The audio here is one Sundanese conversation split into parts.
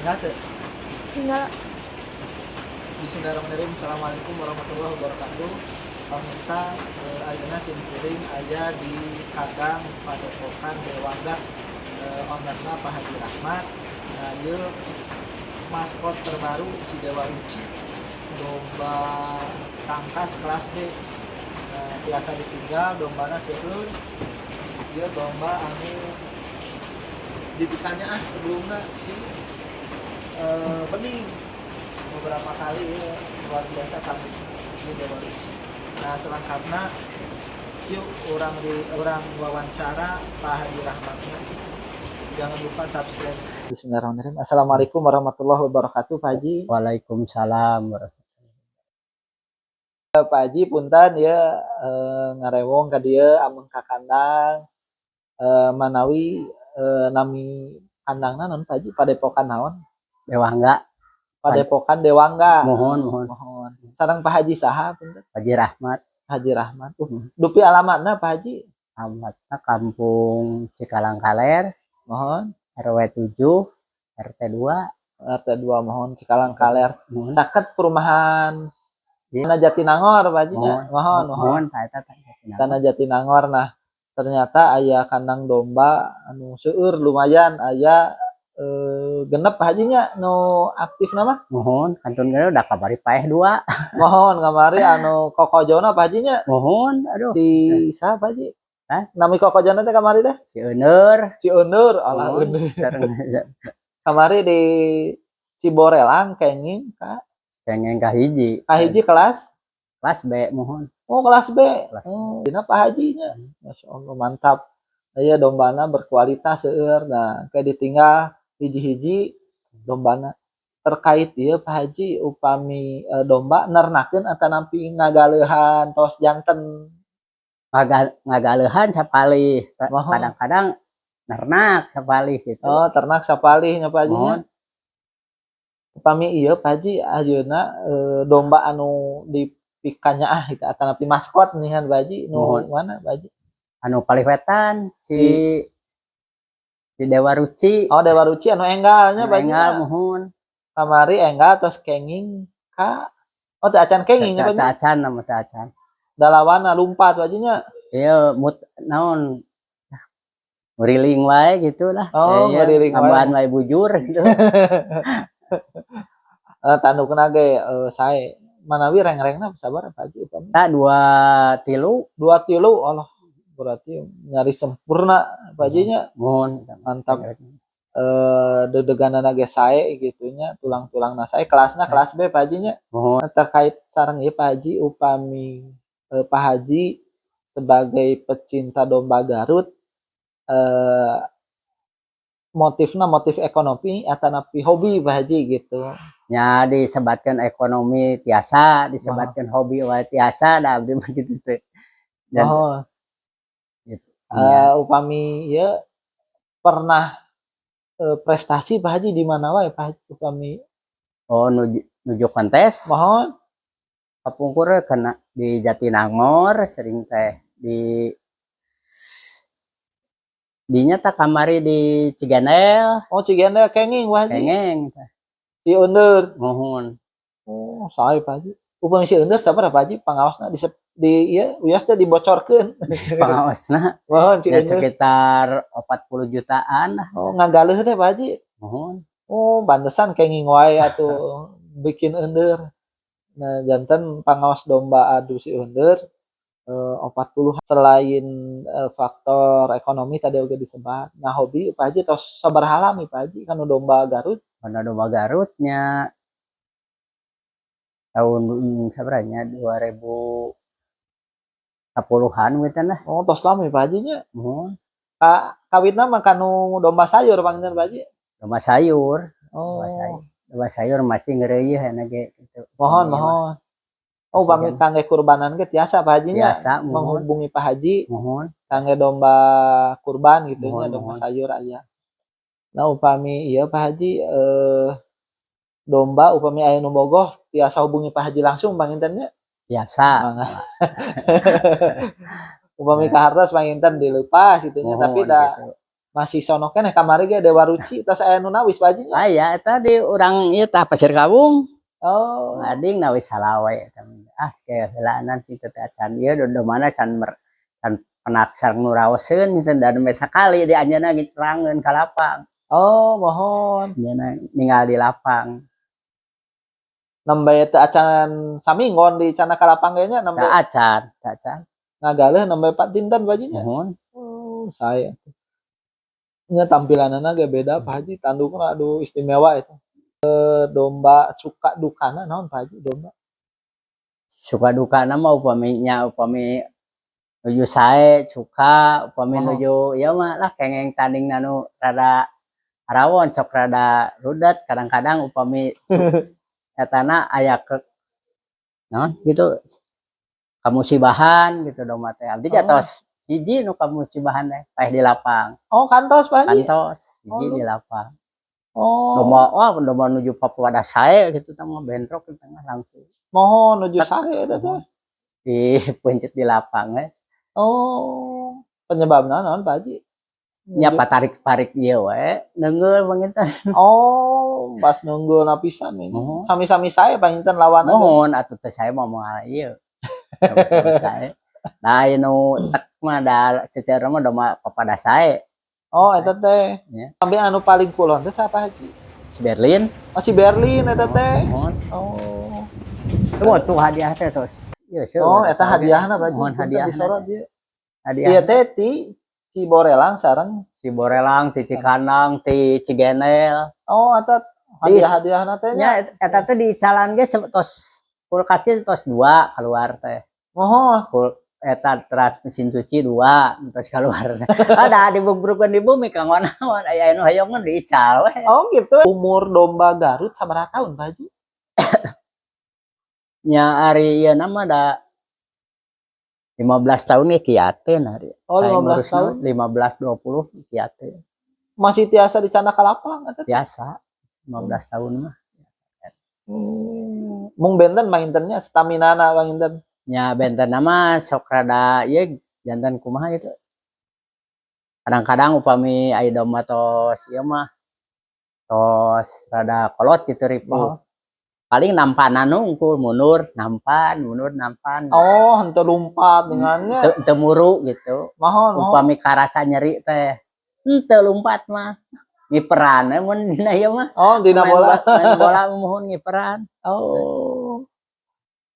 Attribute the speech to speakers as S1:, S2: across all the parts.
S1: Tinggal teu?
S2: Tinggal.
S1: Bismillahirrahmanirrahim. Assalamualaikum warahmatullahi wabarakatuh. Pemirsa, ayeuna sim kuring aya di kandang Padepokan Dewangga, ownerna Pak Haji Rahmat. Nah, ieu maskot terbaru si Dewa Ruci, domba tangkas kelas B. Nah, biasa ditinggal dombana seueur. Ieu domba anu didikannya sebelumnya si Bening beberapa kali ya, luar biasa kami ini Dewa Ruci. Nah, selengkapnya yuk urang di urang wawancara Pak Haji Rahmatnya. Jangan lupa subscribe. Bismillahirrahmanirrahim. Assalamualaikum warahmatullahi wabarakatuh, Pak Haji.
S3: Waalaikumsalam.
S1: Pak Haji, punten ya, ngarewong ka dieu ameng ka kandang, manawi nami kandangna naon, Pak Haji? Padepokan naon?
S3: Dewangga.
S1: Padepokan Dewangga.
S3: Muhun, muhun.
S1: Muhun. Sareng Pak Haji saha, punten?
S3: Haji Rahmat.
S1: Haji Rahmat. Dupi alamatna, Pak Haji?
S3: Alamatna Kampung Cikalang Kaler.
S1: Muhun.
S3: RW 7 RT 2.
S1: RT 2, muhun, Cikalang Kaler.
S3: Muhun.
S1: Caket perumahan
S3: Iya.
S1: Tanah Jatinangor, Pak Haji, nya?
S3: Muhun.
S1: Muhun, muhun.
S3: Muhun, tah eta tah Jatinangor.
S1: Tanah Jatinangor. Nah, ternyata aya kandang domba anu seueur, lumayan aya 6, Pak Haji nya, nu aktif mah.
S3: Muhun, kantun ge udah kamari paeh dua.
S1: Muhun, kamari anu kokojona, Pak Haji nya.
S3: Muhun, aduh.
S1: Si siapa, Pak Haji?
S3: Hah?
S1: Nami kokojona teh kamari teh?
S3: Si Euneur.
S1: Si Euneur, alah.
S3: Muhun,
S1: Euneur.
S3: sareng
S1: Kamari di Ciborelang kenging ka
S3: Kenging kahiji.
S1: Kahiji kelas
S3: Kelas B, muhun.
S1: Oh, kelas B.
S3: Kelas B.
S1: Oh, dina Pak Haji nya. Masya Allah, mantap. Iya, dombana berkualitas seueur. Nah, kayak ditinggal hiji-hiji dombana. Terkait ieu, Pak Haji, upami domba nernakeun atanapi ngagaleuhan tos janten?
S3: Ngagaleuhan sapalih.
S1: Muhun.
S3: Kadang-kadang nernak sapalih gitu.
S1: Oh, ternak sapalih nya, Pak Haji nya.
S3: Muhun.
S1: Upami ieu, Pak Haji, ayeuna domba anu dipikanyaah gitu atanapi maskot nihan, Pak Haji, nu
S3: Muhun.
S1: mana, Pak Haji?
S3: Anu palih wetan si si Dewa Ruci.
S1: Oh, Dewa Ruci anu enggal nya,
S3: Anu
S1: Pak Haji
S3: enggal
S1: nya.
S3: Muhun.
S1: Kamari enggal tos kenging ka, oh, teu acan kenging nya, Pak Haji?
S3: Teu acan, nama teu acan.
S1: Dalawana lumpat, Pak Haji nya.
S3: Iya, mut naon nguriling wae gitu lah.
S1: Oh,
S3: Iya,
S1: nguriling wae.
S3: Ngambahan wae bujur gitu.
S1: Tandukna ge sae. Manawi reng-rengna sabaraha, Pak Haji, upami?
S3: Tak 23.
S1: 23, Allah, berarti nyaris sempurna, Pak Haji nya.
S3: Muhun.
S1: Mantap. Dedeganana ge sae gitu nya, tulang-tulangna sae, kelasna kelas B, Pak Haji nya.
S3: Muhun.
S1: Terkait sareng ieu, Pak Haji, upami Pak Haji sebagai pecinta domba Garut, motifna motif ekonomi atanapi hobi, Pak Haji, gitu?
S3: Nya, disebatkeun ekonomi tiasa, disebatkeun hobi wae tiasa, da abdi mah gitu teh. Dan gitu.
S1: Upami ieu pernah prestasi, Pak Haji, di mana wae, Pak Haji, upami?
S3: Oh, nuju nuju kontes.
S1: Muhun.
S3: Kapungkur kena di Jatinangor sering teh, di dinya tah kamari di Cigendel.
S1: Oh, Cigendel kenging, Pak Haji?
S3: Kenging.
S1: Si Euneur.
S3: Muhun.
S1: Oh, sae, Pak Haji. Upami si Euneur sabaraha, Pak Haji, pangaosna di ieu wios teh dibocorkeun?
S3: Pangaosna
S1: Muhun, si
S3: ya
S1: Euneur.
S3: Sekitar 40 jutaan lah.
S1: Oh, ngagaleuh teh, Pak Haji.
S3: Muhun.
S1: Oh, pantesan kenging wae atuh bikin euneur. Nah, janten pangaos domba adu si Euneur 40. Selain faktor ekonomi tadi oge disebat. Nah, hobi Pak Haji tos sabaraha lami, Pak Haji, kanu domba Garut?
S3: Kana domba Garutnya tahun sabaraha nya, 2010-an gitu lah.
S1: Oh, tos lami, Pak Haji nya.
S3: Muhun.
S1: Kawitna mah kanu domba sayur panginten, Pak Haji?
S3: Domba sayur.
S1: Oh.
S3: Domba sayur. Domba sayur masih ngeureuy aya ge gitu.
S1: Muhun,
S3: Upami mah.
S1: Muhun. Oh, upami kangge kurbanan ge tiasa, Pak Haji nya?
S3: Tiasa, muhun.
S1: Menghubungi Pak Haji
S3: Muhun.
S1: Kangge domba kurban gitu nya,
S3: Muhun,
S1: domba
S3: muhun.
S1: Sayur aya. Nah, upami ieu, Pak Haji, domba upami aya nu bogoh tiasa hubungi Pak Haji langsung panginten nya?
S3: Tiasa.
S1: Mangga. Upami kahartos panginten dileupas gitu nya, tapi
S3: Muhun
S1: da
S3: gitu.
S1: Masih sono keneh, kamari ge Dewa Ruci tos aya nu nawis, Pak Haji, nya?
S3: Aya eta di urang ieu tah, Pasir Kawung.
S1: Oh.
S3: Ading nawis salawe eta. Ah, kayak heulaanan kitu teh acan ieu domana can mer, can penak sareng nu raoseun gitu dan sakali di anjeunna ngiterangeun ka lapang.
S1: Oh, mohon.
S3: Anjeunna ninggal di lapang.
S1: Nembe teu acan saminggon di cana ka lapang ge nya, nembe.
S3: Teu acan, teu acan.
S1: Ngagaleuh nembe 4 dinten, Pak Haji, nya.
S3: Muhun.
S1: Oh, saya. Nya tampilanana ge beda, Pak Haji, tandukna aduh istimewa itu. Domba suka dukana naon, Pak Haji, domba?
S3: Suka dukana mah upami nya upami nuju sae suka, upami nuju ieu mah lah kengeng tanding anu rada rawon sok rada rudet kadang-kadang upami etana aya ke naon gitu kamusibahan gitu domba teh. Abdi ge tos hiji nu kamusibahan teh paeh di lapang.
S1: Oh, kantos, Pak Haji?
S3: Kantos hiji
S1: Oh.
S3: di lapang.
S1: Oh.
S3: Domba, wah, domba nuju Papua da sae gitu tah mah bentrok di tengah langsung.
S1: Mohon nuju sae eta teh.
S3: Di peuncit di lapang we.
S1: Oh, penyebabna naon, Pak Haji?
S3: Nya patarik-parik ieu we neungeul panginten.
S1: Oh, pas nunggu napisan ini.
S3: Muhun.
S1: Sami-sami sae panginten lawan.
S3: Muhun atuh teh sae mah moal ieu. Sami-sami sae. Da aya nu tek mah da secara mah domba papada sae.
S1: Oh, eta teh.
S3: Nya.
S1: Sampai anu paling kulon teh siapa, Haji?
S3: Si Berlin.
S1: Oh, si Berlin eta teh.
S3: Muhun.
S1: Oh.
S3: Tuh tuh hadiah teh tos. Ieu seueur.
S1: Oh, eta hadiahna, Pak Haji.
S3: Muhun, hadiahna.
S1: Disorot ieu.
S3: Hadiah.
S1: Ieu teh ti Ciborelang sareng
S3: Si Borelang, ti Cikandang, ti Cigenel.
S1: Oh, eta hadiah-hadiahna teh
S3: Nya
S1: nya.
S3: Eta teh di calan ge tos kulkas ge tos dua keluar teh.
S1: Mohon.
S3: Kul eta teras mesin cuci dua terus keluar. Ada dibubrukkeun di bumi kanggo naon, aya anu hoyong mah diical we.
S1: Oh, gitu. Umur domba Garut sabaraha tahun, Pak Haji?
S3: Nya ari ieu mah da 15 tahun ge kiateun ari.
S1: Oh,
S3: Saya
S1: 15
S3: ngurusna
S1: tahun.
S3: 15 20 kiateun.
S1: Masih tiasa dicandak ka lapang eta teh?
S3: Biasa 15 tahun mah.
S1: Mung benten pangintennya stamina na panginten.
S3: Nya benten mah sok rada ieu janten kumaha gitu. Kadang-kadang upami aya domba tos ieu mah tos rada kolot gitu ripuh.
S1: Oh.
S3: Paling nampanan hungkul, mundur nampan, mundur nampan.
S1: Oh, henteu lumpat dengannya.
S3: Teu teu muru gitu.
S1: Mohon, mohon.
S3: Upami karasa nyeri teh henteu lumpat mah. Ngiperan we mun dina ieu mah.
S1: Oh, dina
S3: Main
S1: bola.
S3: Main bola muhun ngiperan.
S1: Oh.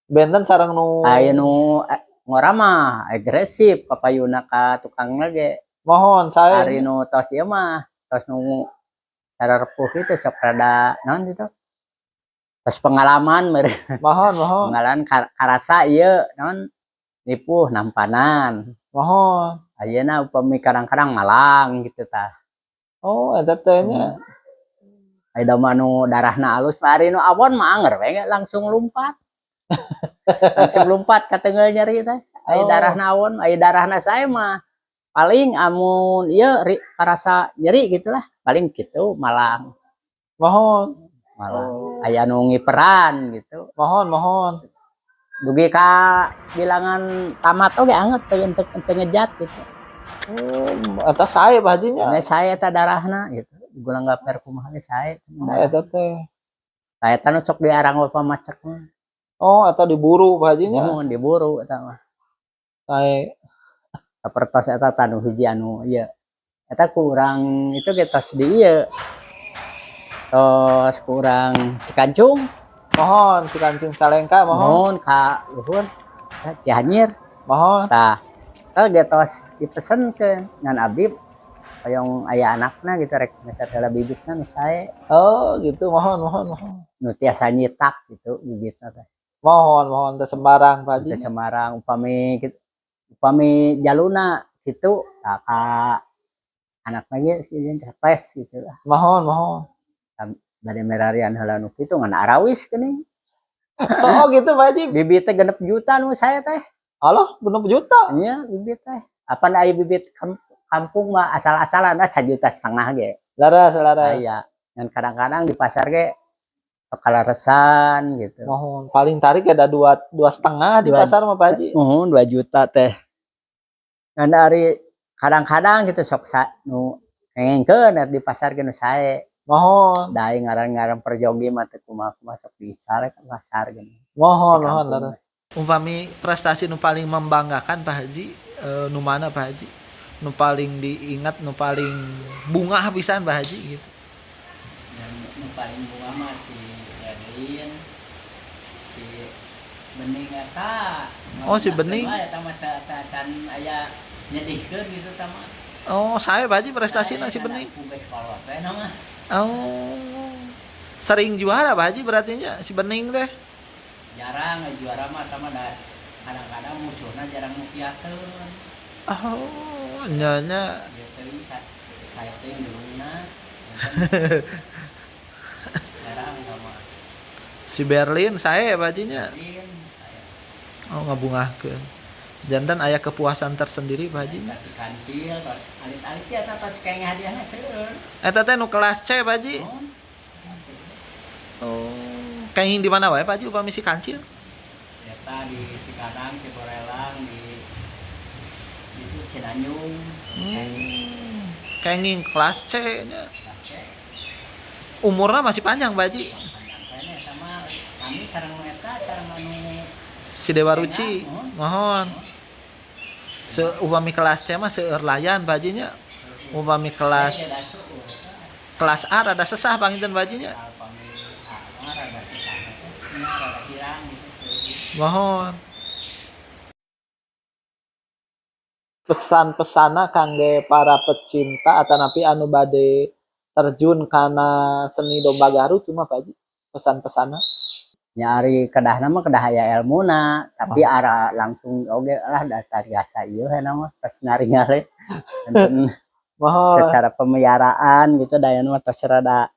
S1: Benten sareng nu
S3: Aya nu ngora mah agresif papayuna ka tukangna ge.
S1: Mohon saya.
S3: Ari nu tos ieu mah tos nu sararepuh itu sok rada naon gitu. Tos pengalaman meureun.
S1: Mohon, mohon.
S3: Pengalaman karasa ieu naon nipuh nampanan.
S1: Mohon.
S3: Ayeuna upami kadang-kadang malang gitu tah.
S1: Oh, eta teh nya.
S3: Aya domba nu darahna alus, ari nu awon mah anger we langsung lumpat. Langsung lumpat ka teunggeul nyeri teh. Aya darahna awon, aya darahna sae mah paling amun ieu karasa nyeri gitulah, paling gitu malang.
S1: Mohon.
S3: Malang.
S1: Oh.
S3: Aya nu ngiperan gitu.
S1: Mohon, mohon.
S3: Dugi ka bilangan tamat oge anget teu teu ngejat gitu.
S1: Oh, eta sae, Pak Haji, nya.
S3: Nya sae eta darahna gitu. Gulang gaper kumaha ge sae.
S1: Oh, eta teh.
S3: Eta nu sok diarang pamacek mah.
S1: Oh, eta diburu, Pak Haji, nya.
S3: Muhun, diburu eta mah.
S1: Sae.
S3: Sapertos eta tanu hiji anu ieu. Eta kurang itu ge tos di ieu. Tos kurang Cikancung.
S1: Mohon, Cikancung Calengka, mohon.
S3: Muhun ka luhur eta Cianjur.
S1: Mohon.
S3: Tah, eta ge tos dipesenkeun ngan abdi hoyong aya anakna gitu rek meser heula bibitna nu sae.
S1: Oh, gitu. Mohon, mohon, mohon.
S3: Nu tiasa nyitak gitu bibitna teh.
S1: Mohon, mohon teu sembarang, Pak Haji.
S3: Teu sembarang upami kitu, upami jaluna kitu tah ka anakna ge cepes gitu lah.
S1: Mohon, mohon.
S3: Bade merarian heula nu kitu ngan arawis geuning.
S1: Oh, gitu, Pak Haji.
S3: Bibit teh 6 juta nu sae teh.
S1: Alah, 6 juta.
S3: Nya bibit teh. Apan aya bibit kampung mah asal-asalan ah 1,5 juta ge.
S1: Laras, laras.
S3: Aya. Ngan kadang-kadang di pasar ge sok kaleresan gitu.
S1: Mohon, paling tarik ada dua 2,5 di pasar mah, Pak Haji.
S3: Muhun 2 juta teh. Ngan ari kadang-kadang gitu sok nu Ngengkeun di pasar ge nu sae. Da ngaran-ngaran perjogi mah teu kumaha kumaha, sok dicarek ke pasar ge.
S1: Mohon
S3: Di
S1: mohon
S3: kampung.
S1: Leres. Umpami prestasi nu paling membanggakan, Pak Haji, nu mana, Pak Haji? Nu paling diingat, nu paling bungah pisan, Pak Haji, gitu.
S3: Yang nu paling bungah mah si Edwin, si Bening eta.
S1: Oh, si Bening.
S3: Eta mah teu teu acan aya nyedihkeun gitu tah mah.
S1: Oh, saya, Pak Haji, prestasi si Bening.
S3: Ku geus kolot we na mah.
S1: Oh. Sering juara, Pak Haji, berarti nya si Bening teh.
S3: Jarang juara mah, sama da kadang-kadang musuhna jarang nu kiakeun.
S1: Oh, nya nya.
S3: Ieu teh saya teh indungna. Jarang sama.
S1: Si Berlin saya, Pak Haji, nya.
S3: Berlin saya.
S1: Oh, ngabungahkeun. Janten aya kepuasan tersendiri, Pak Haji, nya.
S3: Kasih kancil tos alit-alit ya, tos kayaknya hadiahna seueur.
S1: Eta teh nu kelas C, Pak Haji.
S3: Oh.
S1: Oh, kenging di mana wae, Pak Haji, upami si kancil?
S3: Eta di Cikarang, Ciborelang, di itu Cinanyung.
S1: Kenging kelas C nya. Umurnya masih panjang, Pak Haji.
S3: Panjang keneh sama kami sareng eta, sareng anu
S1: Si Dewa Ruci. Mohon. Se upami kelas C mah seueur layan, Pak Haji, nya. Upami kelas
S3: Eh, da seueur.
S1: Kelas A rada sesah panginten, Pak Haji, nya.
S3: Upami A mah rada susah teh, nya rada kirang gitu.
S1: Mohon. Pesan-pesana kangge para pecinta atanapi anu bade terjun kana seni domba Garut cuma, Pak Haji, pesan-pesana.
S3: Ya, ari kedahna mah kedah aya elmuna, tapi arah langsung oge lah, dasar biasa ieu hena mah pas naringale. Enten secara pemeliharaan gitu daya mah tos rada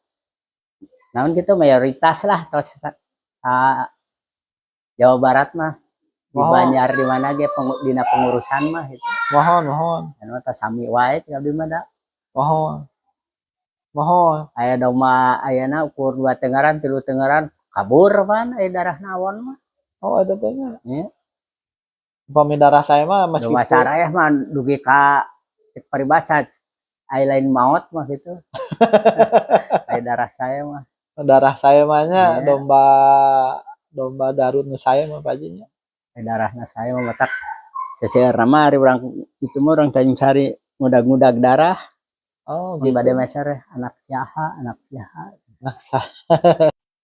S3: naon gitu, mayoritas lah tos sa Jawa Barat mah di Banjar di mana ge dina pengurusan mah gitu.
S1: Mohon mohon.
S3: Anu mah tos sami wae cik abdi mah da.
S1: Mohon mohon.
S3: Aya domba ayana ukur 2 tengaran, 3 tengaran, kabur pan aya darahna awon mah.
S1: Oh, eta teh nya.
S3: Nya.
S1: Upami darah saya mah
S3: Domba
S1: meskipun
S3: sarayah mah dugi ka cek paribasa aya lain maot mah gitu. Aya darah saya mah.
S1: Darah saya mah nya.
S3: Iya.
S1: Domba domba Garut nu saya mah, Pak Haji, nya.
S3: Aya darahna saya mah, matak seseueurna mah ari urang itu mah urang Tanjung Sari ngudag-ngudag darah.
S1: Oh,
S3: mun
S1: gitu.
S3: Bade meser anak saha, anak saha.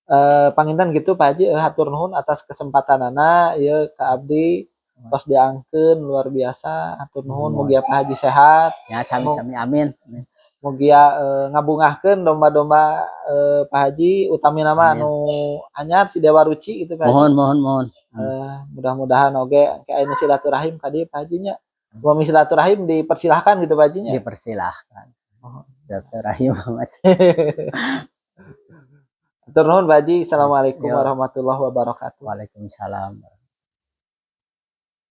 S1: Nah, panginten gitu, Pak Haji, hatur nuhun atas kesempatanana ieu ka abdi tos diangkeun, luar biasa, hatur nuhun.
S3: Nuhun.
S1: Mugia Pak Haji sehat.
S3: Ya, sami-sami, amin.
S1: Mugia ngabungahkeun domba-domba Pak Haji, utamina mah
S3: Amin.
S1: Anu anyar si Dewa Ruci itu, Pak Haji.
S3: Mohon mohon mohon.
S1: Mudah-mudahan oge engke aya nu silaturahim ka dieu, Pak Haji, nya. Upami silaturahim dipersilahkan gitu, Pak Haji, nya.
S3: Dipersilahkan.
S1: Mohon.
S3: Silaturahim, Mas.
S1: Hatur nuhun, Pak Haji. Assalamualaikum
S3: Yo.
S1: warahmatullahi wabarakatuh.
S3: Waalaikumsalam.